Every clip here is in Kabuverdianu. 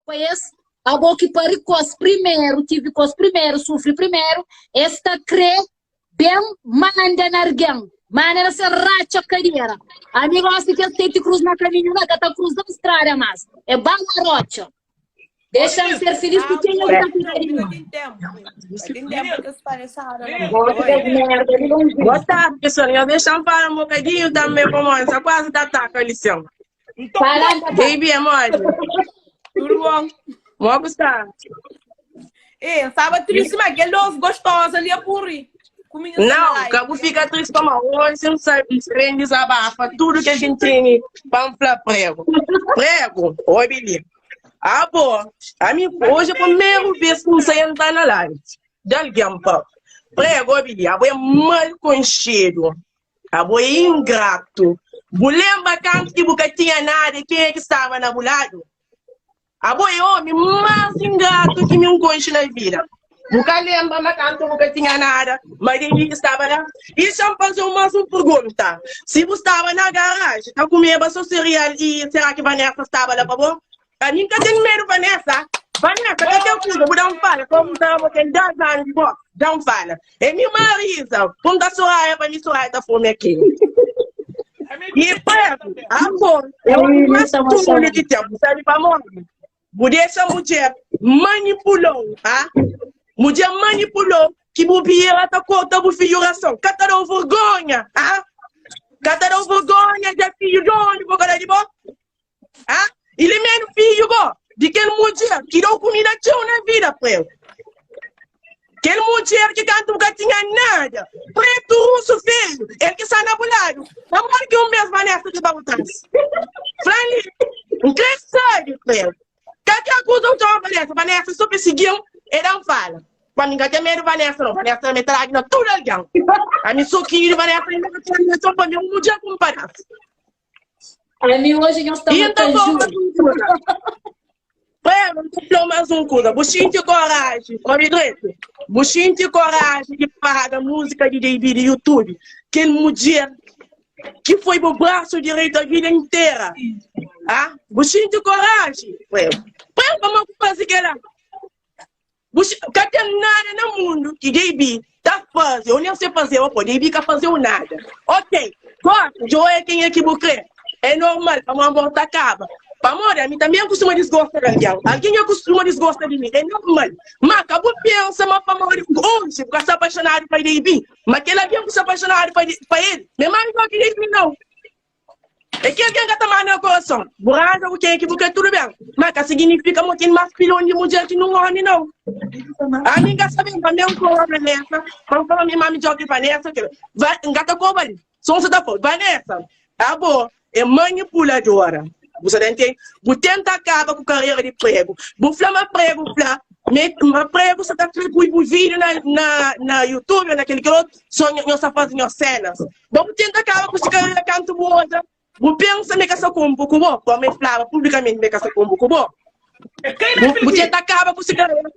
Pa es, abo ki pari kos primeru, tivi kos primeru, sufri primeru, es ta kre ben manda na argen, manda na se ratxa kadera. Ami gosi kes seti krus na kaminhu la, ka ta kruza strada mas, é bala rotxa. Dexa-m ser filis ku kenha ki ta kuida di mi. Gosi des merda li lonjinhu. Boa tarde, pessoal. Nhos dexa-m fala um bocadinho também, pamodi N sta quase ta ataka li sen. Fala, N ta fala. Baby, é mole? Tudo bom? Mó bu sta? Eh, estava triste, mas aquele doce gostosa ali a purri. Cominha Não, ka bu fica triste pamodi hoje N sabe, N prende desabafa tudo que a gente tem pa N fla prego. Prego, obi li. Abo, ami hoje é primeiro vez que N sa entra na live de alguém pa prego, obi li. Abo é mal conchedo. Abo é ingrato. Bu lembra kantu ki bu ka tinha nada e kenha ki staba na bu ladu? Abo é omi más ingratu ki mi N konxe na vida. Bu ka lenbra ma kantu bu ka tinha nada, ma Devi ki staba la? I xa-m faze-u más un pergunta, Si bu staba na garaji ta kumeba so serial i sera ki Vanessa staba la pa bo? Ami N ka ten medu Vanessa. Vanessa ka ten kuza, bu da-m fala, komu N ta bo ten 10 anu di bo, da-m fala. É mi Marisa, punta Soraya pa mi Soraya ta fome aqui. E prego, amor, é o mais tolo que tem, sabe pamodi? Bu deixa mulher manipulou, ah? Mulher manipulou que bu bira ta corta bu figuração. Ka ta dau vergonha, ah? Ka ta dau vergonha de filho de onde bu ka da di bo? Ah? E li menu filho go di kel mudjer ki dau kumida txeu na vida, prego. Kel mudjer ki kantu bu ka tinha nada, pretu, rusu, feio, el ki sta na bu ladu. Pamodi ki un bes Vanessa riba bu tras? Fla li, N kre sabe, prego. Ka ki akuza u txoma Vanessa? Vanessa so pirsigi-m e da-m fala. Pa mi N ka ten medu Vanessa no, Vanessa ta mete lagi na tudu algen. Ami so kiri Vanessa inda ka ten reason pa mi, un mudjer ku un padas. Ami hoje nhos ta E N ta mata fla-u ju. más un kuza. Prego, N ta fla-u más un kuza. Bu xinti koraji, obi dretu. Bu xinti koraji di paga múzika di Debi di YouTube. Kel mudjer ki foi bu brasu direitu a vida inteira. Ah, bu xinti koraji, prego. Prego, pamodi bu faze kela? Bu ka ten nada na mundu ki Debi ta faze ou nen se fazeba po Debi ka fazeu nada ok gosi djo é kenha ki bu kre é normal pamodi amor ta kaba pamodi ami tanbe N kustuma disgosta di algen algen dja kustuma disgosta di mi é normal ma ka bu pensa ma pamodi oji bu ka sta apaixonadu pa Debi ma kel algen ku sta apaixonadu pa el ma é más midjor ki Debi nau. É ki algen ka ta manda na korason. Bu ranja ku kenha ki bu kre tudu ben, ma ka siginifika ma bu ten más pilon di mudjer ki nun omi nau. Ami N ka sabe pa mi N koba Vanessa, pa N fla ma mi má midjor ki Vanessa, kel va N ka ta koba li. So N sa ta fla, Vanessa, abo é manipuladora. Bu sa ta ntende? Bu tenta kaba ku karera di pregu. Bu fla ma pregu fla ma pregu sa ta kre pui bu video na na na youtube na kel kel otu, so nhos ta faze nhos senas. Bo bu tenta kaba ku si karera kantu bu odja, bu pensa ma e ka sta konpo ku bo, koma e flaba publikamenti ma e ka sta konpo ku bo. Bu, bu tenta kaba ku si karera,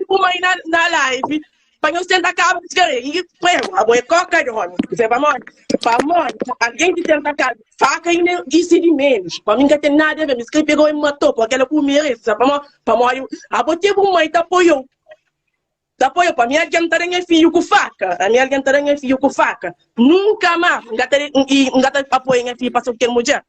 bu mai na, na live, pa nhos tenta kaba ku si karera. I prego, abo é koka di omi. Zé pamodi? Pamodi algen ki tenta kaba, faka inda isi di menus. Pa mi nka ten nada a ver, mi si ka pegou e matou, pa kela ku merese. Zé pamodi? Pamodi abo te bu mai ta apoiou. Ta apoia pa mi algen ta da nha fidju ku faka ami algen ta da nha fidju ku faka nunka mas N ka ta i N ka ta apoia nha fidju pasa ku kel mudjer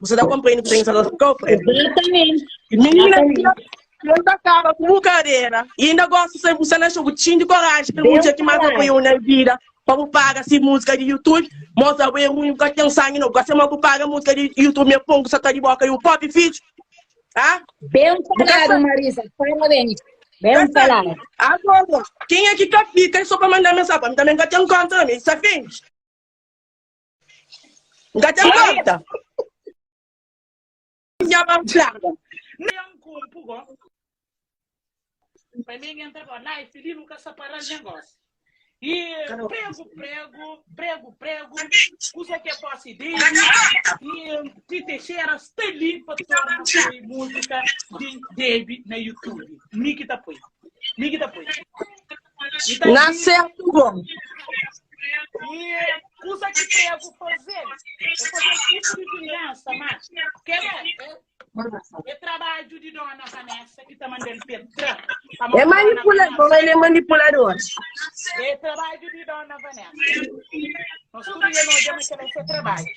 bu sa ta konprende kuzê ki N sa ta fla Alfredo Exatamente. minina Exatamente. el ta kaba ku bu karera i inda gosi sa bu sa na xou bu txinti koraji kel Deus mudjer ki mas coragem. apoiau na vida pa bu paga si múzika di youtube mosa bu é ruim bu ka ten sangi no bu ka sa ma bu paga múzika di youtube me pon ku sa ta di boka di bu propi fidju ah Bem bu ka falado, sa Marisa. Parabéns. Bem Ka sabe. falado. Agora, quem é que ka fica é só para mandar mensagem. Pa mi também ka tem conta, não. Isso é fim. Nka tem conta. Nha ba fla. Nem kumpu go. Pa mim entra go live li nu ka separa negócio. E prego, prego, prego, prego, kusa que é posse dele e Ti Teixeira sta li pa torna poi música di Debbie na YouTube. Mi ki ta poi. Mi ki ta poi. E ta Na li certo bom. e kusa que prego fazer, é fazer tipo de vingança, mas que é, é. É trabadju di dona Vanessa ki ta manda-l pa el tra. É Pamodi dona manipulador, Vanessa. ele é manipulador. É trabadju di dona Vanessa. Nos tudu dja nu odja ma kel-la é se trabadju.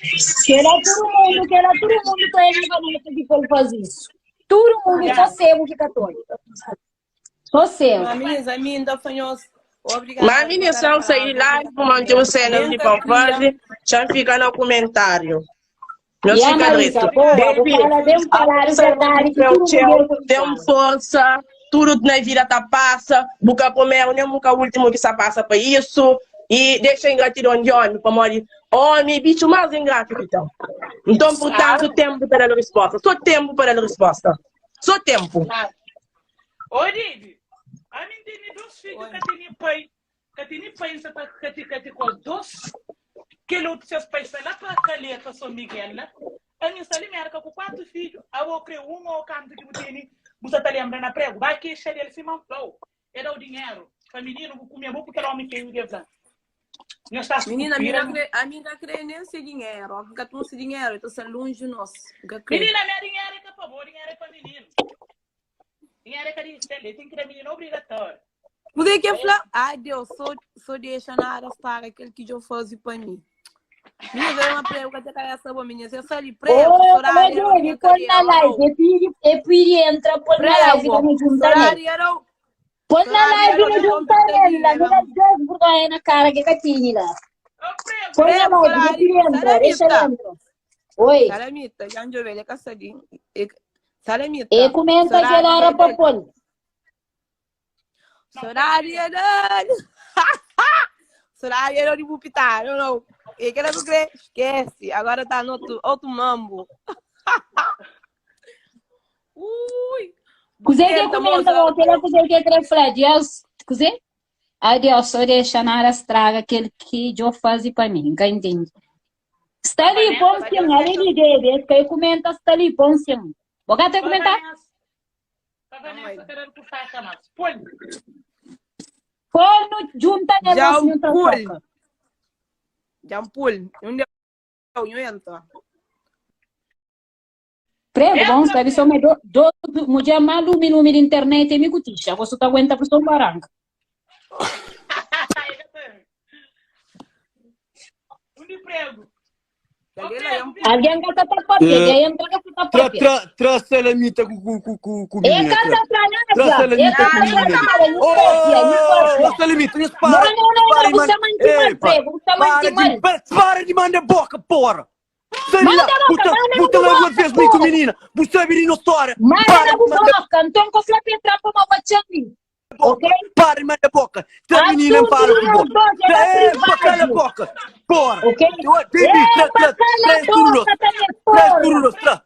Kela tudu mundu, kela tudu mundu ta oja Vanessa ki pô-l faze isu. Tudu mundu, só segu ki ka ta oja. Só segu. Mamis, ami N ta fla nhos Ma obrigadu mi pa kada só saí palavra, lá obrigadu e manti um cenas Ben de ka pão kria. faze, já fica no comentário. Não Ya, fica Marisa, direito. boa, bu Baby, fala bem falado verdade que meu tudo tchau, mulher tem tem fala. força, tudo na vida tá passa, buca primeiro, nem nunca último que só passa para isso. E deixa a ingratidão de homem, para morrer. Homem, bicho mais ingrato que então. Então, portanto, tempo para dar resposta. Só tempo para dar resposta. Só tempo. Claro. Ô, Didi, ami N tene dos fidju ka tene pai, ka tene pai, N sa ta kati kati ku es dos. Kel otu ses pai sta la pa Caleta, São Miguel la. Ami N sta li Merka ku 4 fidju, abo kre un ô kantu ki bu tene, bu sa ta lenbra na pregu. Ba kexa del sima N fla-u, e da-u dinheru pa mininu bu kume bo ku kel omi feiu di fla. Nhos ta Minina, ami sufira. ka kre, ami ka kre nen se dinheru. Óki ka tunsi dinheru, el ta sta lonji nos. N ka kre. Minina, mé dinheru é ka pa bo, dinheru é pa mininu. Dinheru é ka di sel, el ten ki da mininu obrigatóriu. Kuzê ki el fla? Ai, Deus, sô, sô dexa nada straga kel ki djo faze pa mi. Minha é uma prego ka te kabesa bo, minha. Se sali prego, Ô, sorari era Dede, minha põe na cadeira, live. não. E pidi, e pidi entra, põe na live Prego, que não junta nele. sorari era o Põe na sorari live era e o não meu junta nele lá. Não dá Deus vergonha na cara que catinha lá. Ô, prego, Põe na Prego, live, não sorari, pedi entra, deixa ele salamita. entrar. Oi. Salamita, já não velha caçadinho. E Salamita, comenta sorari aquela hora era para pôr. Sorari era Sorari era de bupitar, não, não. E que era do cre, esquece. Agora tá no outro, outro mambo. Ui. Kuzê que Tenta, comenta moça. aquela kuzê que quer falar? Deus, kuzê? Ai Deus, só deixa nada estraga aquele que eu faz para mim, nunca entende. Está ali, põe sim, ali de dele, que comenta está ali, põe sim. Boca até comentar? Pa Vanessa ta dadu ku faca mas. Pol. Pol no junta nela Já assim um tá pul. toca. Já um pul. Onde eu entra? Prego, bom, sabe só me do, do, mulher mais lume lume de internet e me cutisha, você tá aguenta por som barranca. Undi prego. Alguém que tá papia, Eh, entra que tá Tra, papia. tra, tra salamita ku, ku, ku, ku, ku É menina, tra. casa pra Tra nada, é salamita ku casa menina. pra nada, não Ô, papia, não ô, papia. salamita, nhos Não, para. não, não, Para não, de você manda. manti mal, Epa, prego, você para manti de, mal. para, para de mandar boca, porra. Sai de lá, Manda boca, buta, manda na buta lá uma boca, vez mi ku porra. menina. Bu sabe di nos história. Manda Para na de manda boca, então que eu falei pra uma bachami, boca. ok? Para de mandar boca. Tra menina Assunto fala de com nós bo. dois Tra, era epa, cala a privado, boca. Porra. ok? Baby, tra, Epa, tra, cala a três tururós. boca também, Três porra. tururós, tra.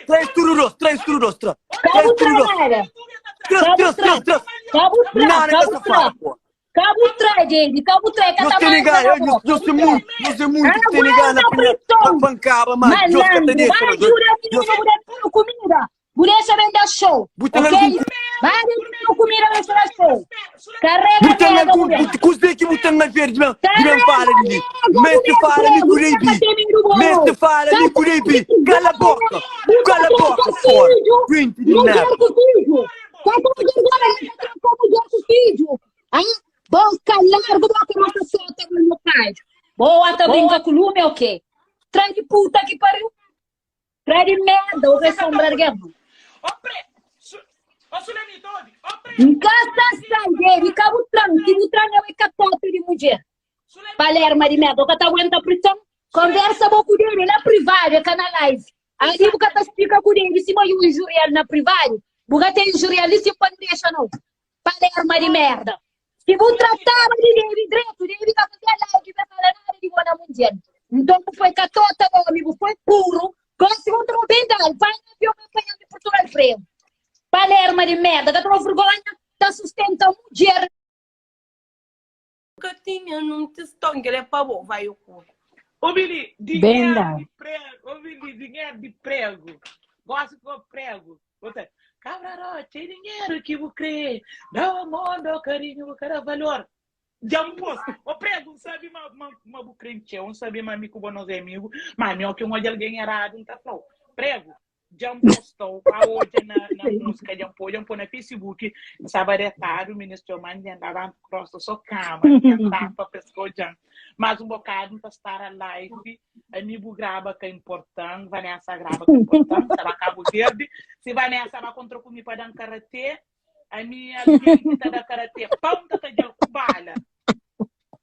Três tururós, três tururós, tra. Três Cabo tururós. tra nada, Três, cabo três, tra, três, três. cabo tra, Nada cabo dessa tra. fala, porra. Cabo tra, gente, cabo tra, que Nós tá tem mais gana, na nós, boca. nós tem muito, nós tem muito que tem gana Aguenta pra, pra pressão. pancada, mano. Deus que te Malandro, deixa, vai nós, ajuda Deus, menino, mulher, comida. Mulher vende show, Buta ok? algum, Vai ajuda comida, vai fazer show. Carrega buta nega, algum, mulher. buta, cuzê que buta na verde, man, de man Carrega fala de mim. nega, Mestre mulher, fala, me prego, curei nunca bi. tem do Mestre bom. fala, me curei bi. Cala a boca, cala a Buta boca, com fora. filho, Gente de mulher merda. com filho. Tá com vergonha, tá com mulher com filho. Aí, boca larga, boca nossa solta no meu pai. Boa, tá brinca com lume ou quê? Trai de puta que pariu. Trai de merda, ou vai sombrar guerra. Ô, pre... Ô, Sulamita, ouve. Ô, prego. Em casa sai dele, cabo tranque, o tranque é capote de mulher. Palerma de merda, o que tá aguenta pressão. Conversa com ele na privada, que na live. Aí o que tá explica com ele, se eu injuriar na privada, o que tem injuriar ali se pode deixa não. Palerma de merda. Se você tratava de ele direito, ele tá fazendo live, vai falar nada de boa mundial. Então foi catota, meu amigo, foi puro. Conseguiu um bem dado, vai na avião, vai apanhar de Portugal freio. Palerma de merda, tá com vergonha, tá sustentando mulher. Nunca tinha num testão que ele é pra bom, vai o cu. Ô, Billy, Bem dinheiro dado. de prego. Ô, Billy, dinheiro de prego. Gosto com prego. Outra, Cabrarote, é dinheiro que vou crer. Dá o amor, dá o carinho, o cara valor. Já um posto. Ô, prego, não sabe, uma, uma, uma bucrente, não sabe, mas amigo, bom, nós é amigo. Mas, meu, que um olho alguém errado, não tá falando. Prego. Dja N posta-u, ba odja na, na múzika dja N pô, dja N pô na Facebook, N staba detadu, minis txoma-m, dja N labanta krosta só kama, dja N tapa pa es ka odja-m. Mas un bokadu N ta stara live, ami bu graba ka inportan, Vanessa graba ka inportan, N ta ba Kabu Verdi, si Vanessa ba kontra ku mi pa da-m karatê, ami algen ki ta da karatê pau N ta tadja-l ku bala.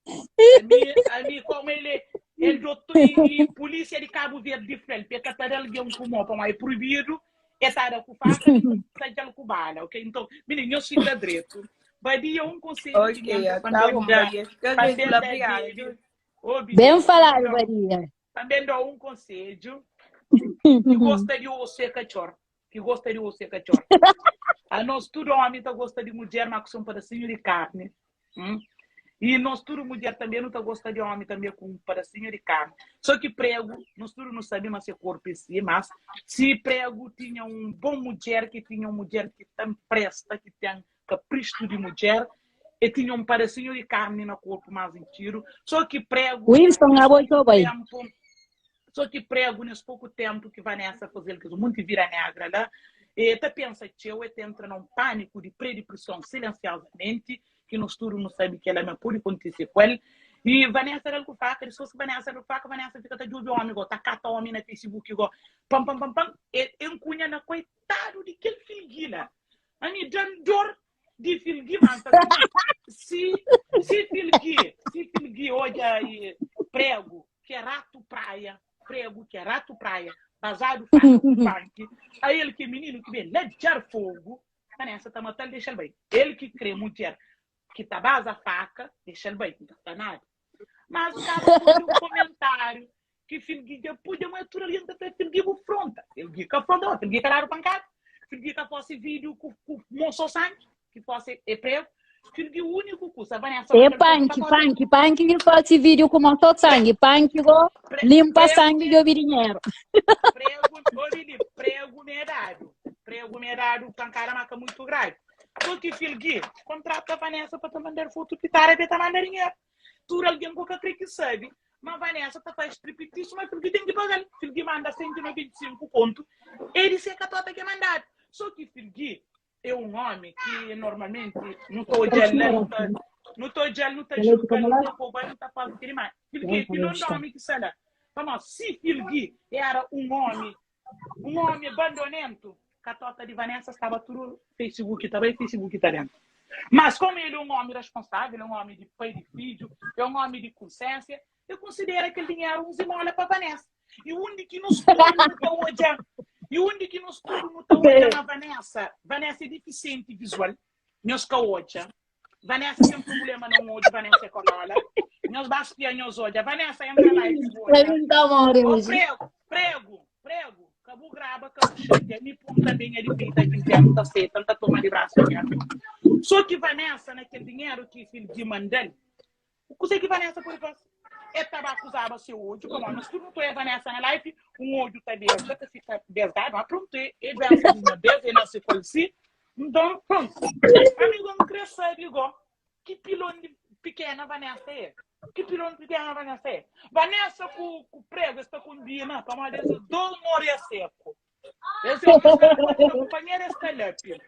Ami, ami como ele, el doutor e, e polícia de Cabo Verde fla-l pa el ka ta da alguém ku mô, pamodi é proibido, el ta da ku faca, el ta tadja-l ku bala, ok? Então, menino, nhos fika dretu. Badia, un conselho ki Ok, nhos tá também bom, da, Badia. Fica também dretu, da obrigada. dele. Obi, Bem falado, então, Badia. também dá um conselho que gosta de osso é cachorro. Que gosta de osso é cachorro. A nós tudo homem tá gosta de mulher, mas com um pedacinho de carne. Hum? E nós tudo mulher também não tá gosta de homem também com um pedacinho de carne. Só que prego, nós tudo não sabemos se corpo em si, mas se prego tinha um bom mulher, que tinha uma mulher que tem presta, que tem capricho de mulher, e tinha um pedacinho de carne no corpo mais inteiro. Só que prego, Wilson, nesse abo pouco txeu bai. tempo, só que prego nesse pouco tempo que Vanessa fazer que muito vira negra lá, e tá pensa txeu, e tá entra num pânico de pré-depressão silenciosamente, que nós tudo não sabe que ela não pode acontecer com ele. E Vanessa era com faca, se fosse Vanessa era com faca, Vanessa fica tá de homem, go, tá cata homem na Facebook, go, pam, pam, pam, pam, e encunha na coitado de aquele filguila. A mim dá dor de filgui, mas se, se filgui, se filgui olha e prego, que é rato praia, prego, que é rato praia, basado faca com punk, aí ele que é menino que vem lá de fogo, Vanessa tá matando, deixa ele bem. Ele que crê mulher que tá basa a faca, deixa ele bem, não tá nada. Mas o cara põe um comentário que filgui já podia, mas tudo ali tá filgui bu fronta. Filgui ka fronta, filgui ka dado pancada. Filgui ka fosse vídeo com com moço sangue, que fosse é prego. Filgui o único custa, Vanessa. É punk, punk, punk que faz vídeo com moço sangue. Punk go limpa sangue de ouvir dinheiro. Prego, olha prego me é dado. Prego me é dado, pancada maca muito grave. Porque filgui, contrata a Vanessa para te mandar foto pitar e te mandar dinheiro. Tudo alguém que crê que sabe. Mas Vanessa tá faz striptease, mas filgui tem que pagar. Filgui manda 195 conto. Ele se é que é mandado. Só que filgui é um homem que normalmente não estou olhando, não tá, não estou olhando, não está julgando, não está roubando, não está fazendo aquele mais. Filgui, que não é um homem que sei lá. Vamos, se filgui era um homem, um homem abandonento, a tota de Vanessa estava tudo Facebook também, Facebook está dentro. Mas como ele é um homem responsável, é um homem de pai de filho, é um homem de consciência, eu considero aquele dinheiro um zimola para Vanessa. E onde que nos tudo não está olhando? E onde que nos tudo não está olhando a Vanessa? Vanessa é deficiente visual. Nós que olha. Vanessa tem um problema no olho, Vanessa é colola. Nós basta nós olha. Vanessa entra lá e olha. Ô, prego, prego, prego. Acabou grava, acabou cheia. Me põe também ali feita aqui dentro, tá aceita, tá toma de braço. Só que Vanessa, naquele dinheiro que filho de mandel, o que que Vanessa pode fazer? É tabaco usava seu olho, como nós tudo não é Vanessa na live, um olho tá besta, que fica besgado, mas pronto, é é doença de meu Deus, é não se conhece. Então, pronto. Amigo, não queria saber igual. Que pilão de pequena Vanessa é? Que pilão de pequena Vanessa é? Vanessa com, com prego está combina, para uma dessas, dois morrer seco. Esse é o que está companheira está lá, filho.